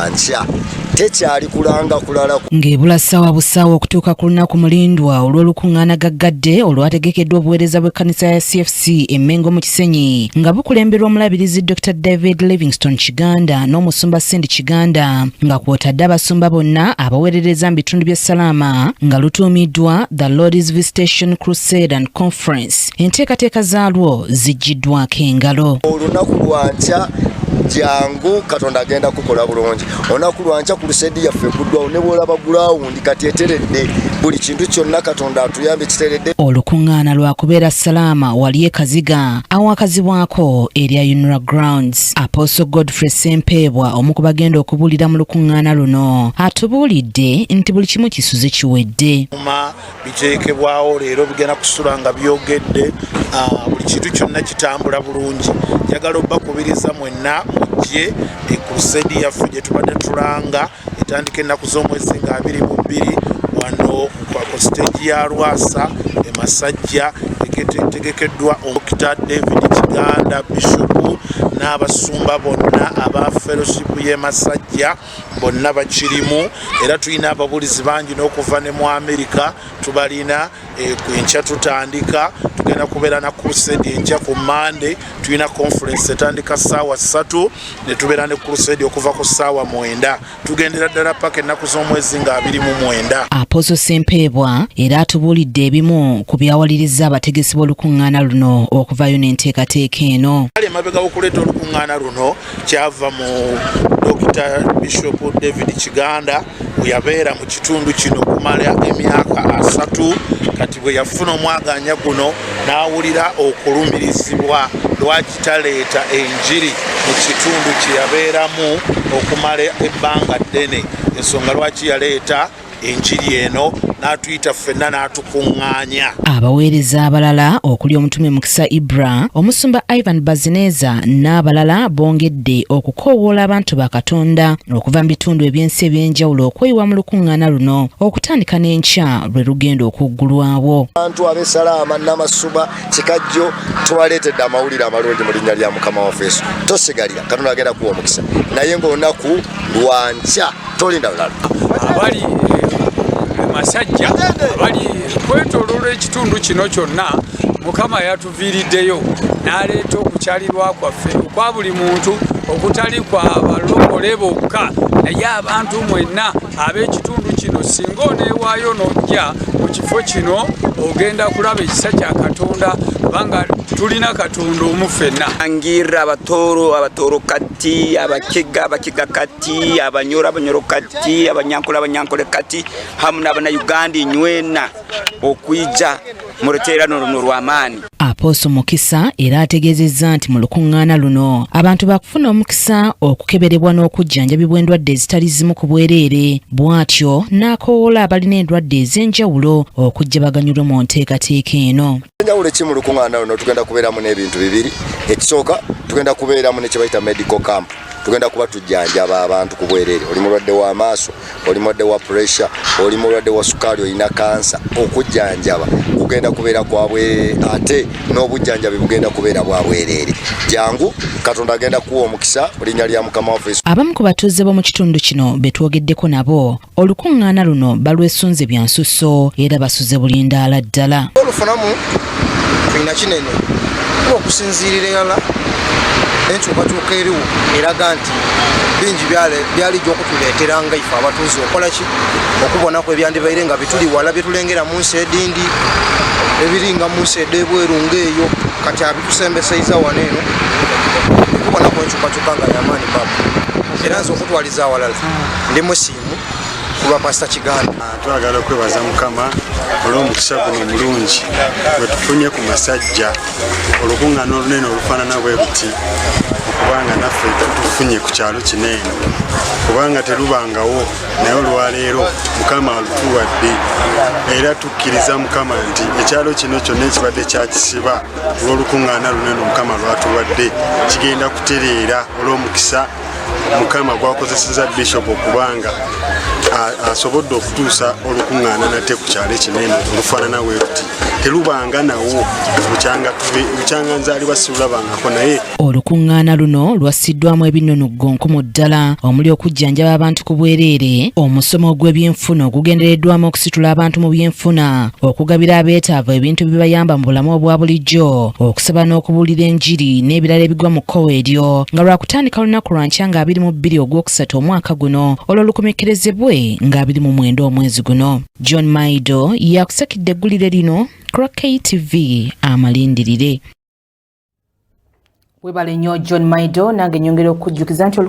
Nkya tekyali kulanga kulala. Ng'ebula ssaawa busaawa okutuuka ku lunaku mulindwa olw'olukuŋŋaana gaggadde olwategekeddwa obuweereza bw'ekkanisa ya CFC e Mmengo mu Kisenyi, nga bukulemberwa omulabirizi Dr David Livingstone Kiganda n'omusumba Cindy Kiganda, nga kw'otadde abasumba bonna abaweerereza mu bitundu by'e Salaama, nga lutuumiddwa The Lord's Visitation Crusade and Conference, enteekateeka zaalwo ziggyiddwako engalo. Olunaku lwankya, jangu, Katonda agenda kukola bulungi. Olunaku lwankya crusade yaffe eguddwawo, ne bwolaba ground kati eteredde, buli kintu kyonna Katonda atuyambe kiteredde. Olukuŋŋaana lwakubeera Salaama wali e Kaziga awakazibwako erya UNRA Grounds. Apostle Godfrey Sempeebwa, omu ku bagenda okubuulira mu lukuŋŋaana luno, atubuulidde nti buli kimu kisuze kiwedde. Ma biteekebwawo leero, bigenda kusula nga byogedde. Buli kintu kyonna kitambula bulungi. Njagala obbakubiriza mwenna mujje e crusade yaffe gye tubadde tulanga, etandika ennaku z'omwezi nga 22 wano ku stage ya Lwasa e Masajja. Etegekeddwa Dr David Kiganda, bishopu, n'abasumba bonna aba fellowship y'e Masajja bonna bakirimu. Era tulina ababulizi bangi n'okuva ne mu Amerika tubalina. Enkya tutandika, tugenda kubeera na crusade enkya. Ku Mande tulina conference etandika ssaawa 3, ne tubeera ne crusade okuva ku ssaawa 9. Tugendera ddala paka ennaku z'omwezi nga 29. Apostle Sempeebwa era atubuulidde ebimu ku byawaliriza abategesi b'olukuŋŋaana luno okuvaayo n'enteekateeka eno. Ali emabega w'okuleeta olukuŋŋaana luno kyava mu Dr Bishop David Kiganda, bwe yabeera mu kitundu kino okumala emyaka 30. Kati bwe yafuna omwaganya guno n'awulira okulumirizibwa lwaki taleeta enjiri mu kitundu kye yabeeramu okumala ebbanga ddene. Ensonga lwaki yaleeta enjiri eno, n'atuyita ffenna n'atukuŋŋaanya. Abaweereza abalala okuli omutume Mukisa Ibra, omusumba Ivan Bazineza n'abalala bongedde okukoowoola abantu ba Katonda okuva mu bitundu eby'ensi ebyenjawulo okweyiwa mu lukuŋŋaana luno okutandika n'enkya lwe lugenda okuggulwawo. Abantu ab'Esalaama, Namasuba, Kikajjo, tubaleetedde amawulire amalungi mu linnya lya Mukama waffe Yesu. Tosigalira, Katonda agenda kuwa omukisa, naye ng'olunaku lwankya, tolinda lulala. Abali Masajja, abali kwetoloola ekitundu kino kyonna, Mukama yatuviiriddeyo n'aleeta okukyalirwa kwaffe okwa buli muntu, okutali kwa balokole bokka, naye abantu mwenna ab'ekitundu kino. Singa oneewaayo n'ojja mu kifo kino, ogenda kulaba ekisa kya Katonda, kubanga tulina Katonda omu ffenna. Angirra Abatooro, Abatooro kati, Abakiga, Abakiga kati, Abanyoro, Abanyoro kati, Abanyankole, Abanyankole kati, hamu n'Abannayuganda inywena okwija mu ruteerano runo rw'amaani. Apostle Mukisa era ategeezezza nti mu lukuŋŋaana luno abantu bakufuna omukisa okukeberebwa n'okujjanjabibwa endwadde ezitali zimu ku bwereere. Bw'atyo n'akoowoola abalina endwadde ez'enjawulo okujja baganyulwe mu nteekateeka eno. Enjawulo eki mu lukuŋŋaana luno, tugenda kubeeramu n'ebintu bibiri. Ekisooka, tugenda kubeeramu ne kye bayita medical camp. Tugenda kuba tujjanjaba abantu ku bwereere. Oli mulwadde w'amaaso, oli mulwadde wa pressure, oli mulwadde wa sukaali, olina kansa, okujjanjaba kugenda kubeera kwa bwereere, ate n'obujjanjabi bugenda kubeera bwa bwereere. Jangu, Katonda agenda kuwa omukisa mu linnya lya Mukama waffe Yesu. Abamu ku batuuze b'omu kitundu kino be twogeddeko nabo, olukuŋŋaana luno balwesunze bya nsusso era basuze bulindaala ddala. Olufunamu tulina kinene, kuba okusinziirira erala enkyukakyuka eriwo eraga nti bingi byalijja okutuleetera nga ife abatuuze okola ki okubonaku ebyandibaire nga bituli wala, byetulengera mu nsi edindi, ebiringa mu nsi ed'ebweru ngaeyo, kati abitusembeseiza wano eno okubonaku enkyukakyuka nga yamaani baba. Era nze okutwaliza awalala ndi musiimu ku lwa Pasita Kiganda. Twagala okwebaza Mukama olw'omukisa guno omulungi gwe tufunye ku Masajja, olukuŋŋaana olunene olufaanana bwe luti, okubanga naffe tutufunye ku kyalo kino eno, kubanga terubangawo, naye olwaleero Mukama alutuwadde. Era tukkiriza Mukama nti ekyalo kino kyonna ekibadde kyakisiba, olw'olukuŋŋaana luno eno Mukama lwatuwadde, kigenda kutereera olw'omukisa. Mukama gwakozeseza Bishop okubanga asobodde okutuusa olukuŋŋaana nate ku kyalo ekinene olufaanana bwe luti, telubanga nawo bukyanga nzaalibwa sirulabangako naye. Olukuŋŋaana luno lwassiddwamu ebinonoggo nkumu ddala, omuli okujjanjaba abantu ku bwereere, omusomo ogw'ebyenfuna ogugendereddwamu okusitula abantu mu byenfuna, okugabira abeetaavu ebintu bibayamba mu bulamu obwa bulijjo, okusaba n'okubuulira enjiri n'ebirala ebigwa mu kkowa eryo, nga lwakutandika lunaku lwa nkya nga 22 Ogwokusatu omwaka guno, olwo lukomekkerezebwe nga 29 omwezi guno. John Maido yakusakidde eggulire lino ku KTV amalindirire. Webale nnyo John Maido, nange nyongera okukujjukiza nti